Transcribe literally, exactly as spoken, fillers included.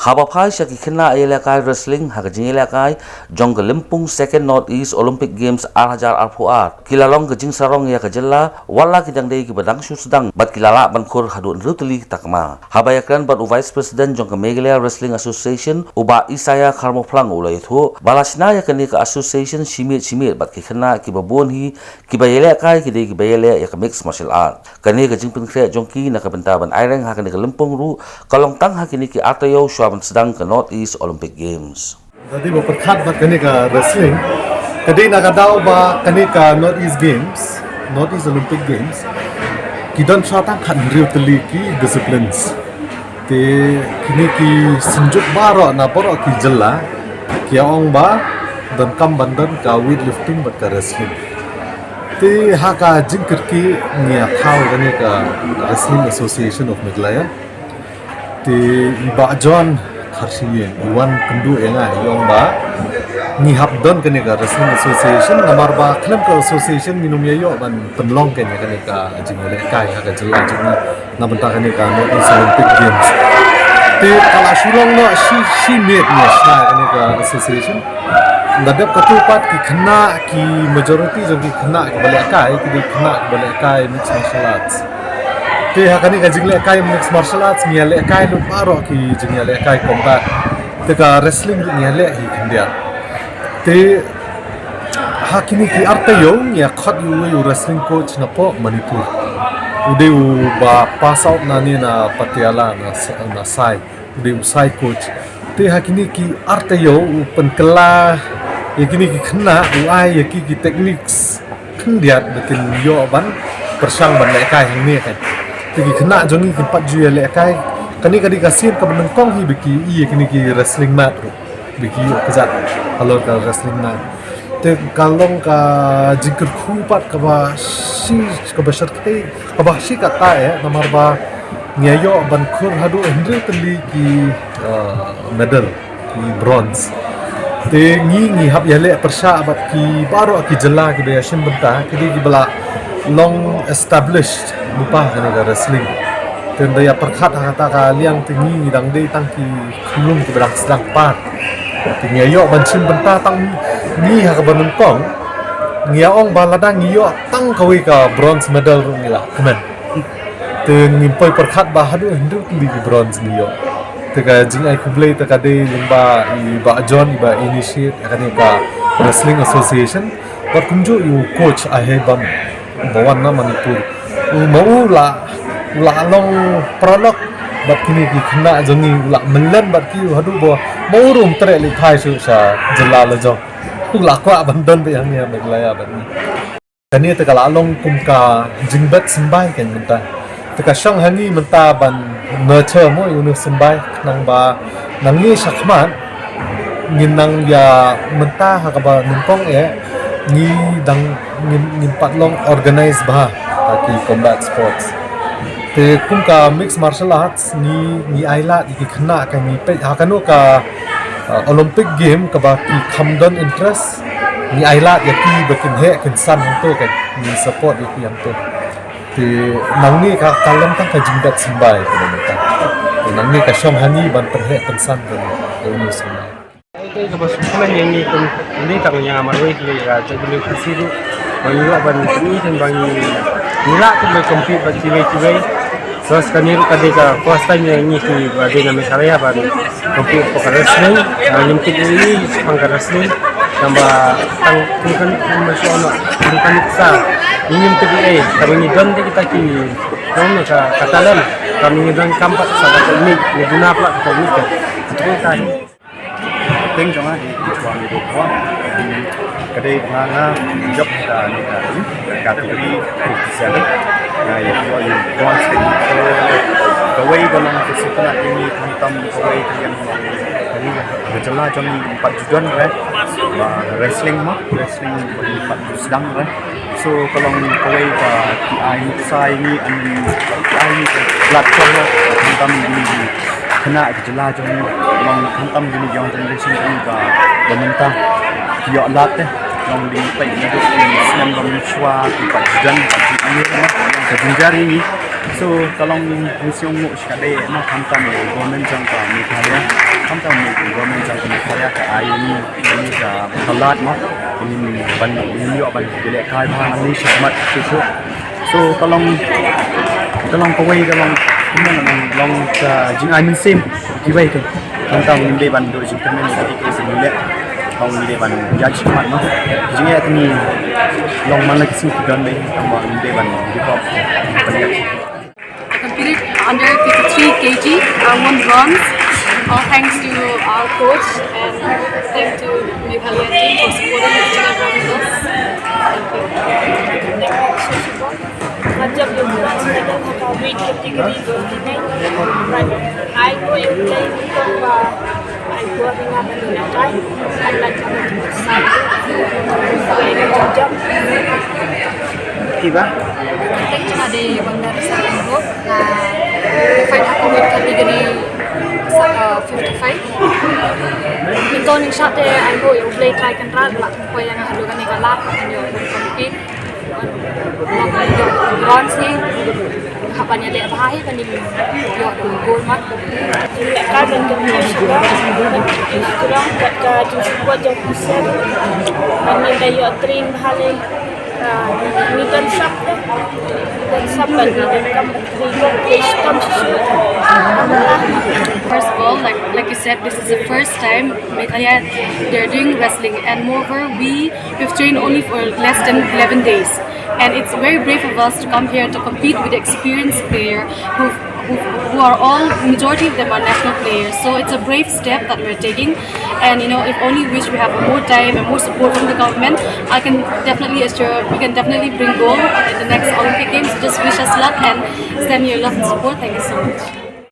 Haba phai sha ki khynnah ïalehkai wrestling ha ka jingïalehkai jong ka Lympung Second North East Olympic Games ar hajar arphew ar, ki la long ka jingsarong ïa ka jylla, wat la ki dang dei kiba dang shu sdang bad ki la lah ban khur haduh hynriew tylli ki takma. Haba ïakren bad u Vice President jong ka Meghalaya Wrestling Association, u Bah Isaiah Kharmawphlang, u la ïathuh ba la shna ïa kane ka association shi miet shi miet bad ki khynnah kiba bun hi kiba ïalehkai ki dei kiba ïaleh ïa ka mixed martial art. Kane ka jingpynkhreh jong ki na ka bynta ban aireng ha kane ka lympung ruh ka long tang ha kine ki ar taïew shwa ban sdang ka North East Olympic Games. Lada dei ba pyrkhat bad kane ka wrestling, ka dei na ka daw ba kane ka North East Games, North East Olympic Games, ki don shwa tang khathynriew tylli ki disciplines. Te kine ki synjuk baroh na baroh ki jylla ki ong ba donkam ban don ka weightlifting bad ka wrestling. Te ha ka jingkyrkieh ngi ïa thaw kane ka Wrestling Association of Meghalaya. Te i Bah John Kharshiing i wan kynduh ïa nga, i ong ba ngi hap don kane ka Wrestling Association, namar ba khlem ka association ngin ym ïoh ban pynlong kane, kane ka jingïalehkai ha ka jylla jong ngi na bynta kane ka North East Olympic Games. Te ka la shu long noh shi, shi miet ngi ïa shna kane ka association. Nga dep kata pat ki khynnah, ki majority jong ki khynnah kiba lehkai ki dei khynnah kiba lehkai mixed martial arts. Te ha kane ka jinglehkai mixed martial arts ngi ïalehkai lut baroh ki jingïalehkai combat. Te ka wrestling ruh ngi ïaleh hi khyndiat. Te ha kine ki ar taïew ngi ïa khot ïa uwei u wrestling coach na poh Manipur. U dei u ba pass out na ne na Patiala na, na Sai. U dei u Sai coach. Te ha kine ki ar taïew u pynkylla ïa kine ki khynnah, u ai ïa ki ki techniques khyndiat ba kin ïoh ban pyrshang ban lehkai hangne kan. Te ki khynnah jong ngi kin pat ju ïalehkai. Kane ka dei ka sien kaba nyngkong hi ba ki ïoh ïa kine ki wrestling mat ruh. Ba ki ïoh kjat halor ka wrestling mat. Te ka long ka jingkyrkhu pat kaba shi, kaba shyrkhei, kaba shi katta eh, namar ba ngi ïoh ban khur haduh hynriew tylli ki, uh, medal, ki bronze. Te ngi, ngi hap ïaleh pyrshah bad ki baroh ki jylla kiba ïashim bynta, ki dei kiba la long established lypa ha kane ka wrestling. Te ynda ïa pyrkhat ha kata ka liang te ngi, ngi dang dei tang ki khunlung kiba dang sdang pat. Te ngi ïoh ban shim bynta tang ngi ha kaba nyngkong. Ngi ïa ong ba lada ngi ïoh tang kawei ka bronze medal ruh ngi la kmen. Te ngim poi pyrkhat ba haduh hynriew tylli ki bronze ngi ïoh. Te ka jingai khublei te ka dei lyngba i Bah John iba initiate ïa kane ka Wrestling Association. Bad kumjuh ïa u coach Ahei Bam ba wan na Manipur. U ma u la, u la long paralok bad kine ki khynnah jong ngi, u la mlien bad ki haduh ba ma u ruh um treh leit phai shuh sha jylla la jong. U la kwah ban don beit hangne ha Meghalaya bad ngi. Kane te ka la long kum ka jingbet symbai kein mynta. Te ka shong ha ngi mynta ban nurture mo ïa une u symbai khnang ba nangne shakhmat ngin nang ïa mynta ha kaba nyngkong eh ngi dang ngin, ngin pat long organize bha ha ki combat sports. Te kum ka mixed martial arts ngi, ngi ai lad ïa ki khynnah ka ngi peit ha kano ka, uh, Olympic game kaba ki kham don interest ngi ai lad ïa ki ba kin heh kin san hangto ka ngi support ïa ki hangto. Te nangne ka, ka long tang ka jingbet symbai ka long tang. Te nangne ka shong ha ngi ban pynheh pynsan ka ngi. Te une u symbai. Te kaba sngewkmen ïa ngi kum ngi tang ïa nga marwei ki ka jaitbynriew Khasi ruh ba ngi ïoh ban pyni tang ba ngi ngi lah tang ban compete bad kiwei kiwei. Sa kane ruh ka dei ka first time ïa ngi ki ba dei na Meghalaya ban compete hapoh ka wrestling. Ngim tip ei ei shaphang ka wrestling. Tang ba tang kum kan kum ba shu ong kum kan sa ngi ngim tip ei ei tang ba ngi don te kita ki nong ka ka talent. Tang ngi don kam pat sa ka technique ngi duna pat ka technique ka. Teng jong nga hi Khushwang Ïewduh Khawang. Ka dei ba nga nga jop da ni ka ni ka category fifty-seven. Nga ïa ka ïa bronze ka ni. So kawei ka long ka sngewtynnat ïa ngi khamtam kawei ka ïa ka jylla jong ngi pat ju don re ba wrestling mo wrestling pat ju sdang re. So ka long kawei ka ki ai nuksa ïa ngi an ki ai ngi ka platform mo khamtam ïa ngi. Khynnah ka jylla jong ngi long khamtam kine young generation ka ngi ba mynta ki ïoh lad te long ding peit naduh ki snem ba mynshuwa ki pat ju don pat ju ïoh ka jynjar ïa ngi. So ka long mynsiem nguh shi katdei na khamtam ïa ka government jong ka Meghalaya Ai ni ni ka ka lad ma ni ban ni yo ban leh kai ba ni shamat tu tu. So ka long ka long kawei ka long kumno long ka jingai mynsiem kiwei ka. Nangta ngim dei ban do jingkyrmen ïa ki ki sien leh. Long ngim dei ban ïa shamat ma. Jingeh ni long man la ki sien ki don dei tang ba ngim dei ban give up. I competed under fifty-three K G. I won bronze. All thanks to our coach and thanks to Meghalaya team for supporting each and every one of us. Thank you. Nga jop ïa u bronze medal ha ka weight category fifty-nine. But ai ko ïa u play ko ba ai ko ïa nga ban ïa kai. Ai lait ka ban ïa sa. Ko ïa ka jop. Kiba? Thank you na de ban dar sa ko na fight ha ko weight category sa, uh, fifty-five. Ito ning shot te ai ko ïa u play try kan rat la ko ïa nga halu kan ïa ka lap kan ïa compete. Bronze hi haba ïa leh bha hi ban ïa ïoh da gold ma. Ka ban ka ïa shuwa ban ïa shuwa kat ka ju shuwa jong ku ser ban ïa da ïoh train bha le. Ni tan sap ni tan sap ban ni tan kam train ko ke stam shuwa. First of all, like like you said, this is the first time Meghalaya they're doing wrestling, and moreover, we We've trained only for less than eleven days, and it's very brave of us to come here to compete with the experienced player who who who are all, majority of them are national players. So it's a brave step that we're taking, and you know, if only wish we have more time and more support from the government, I can definitely assure we can definitely bring gold in the next Olympic Games. So just wish us luck and send your love and support. Thank you so much.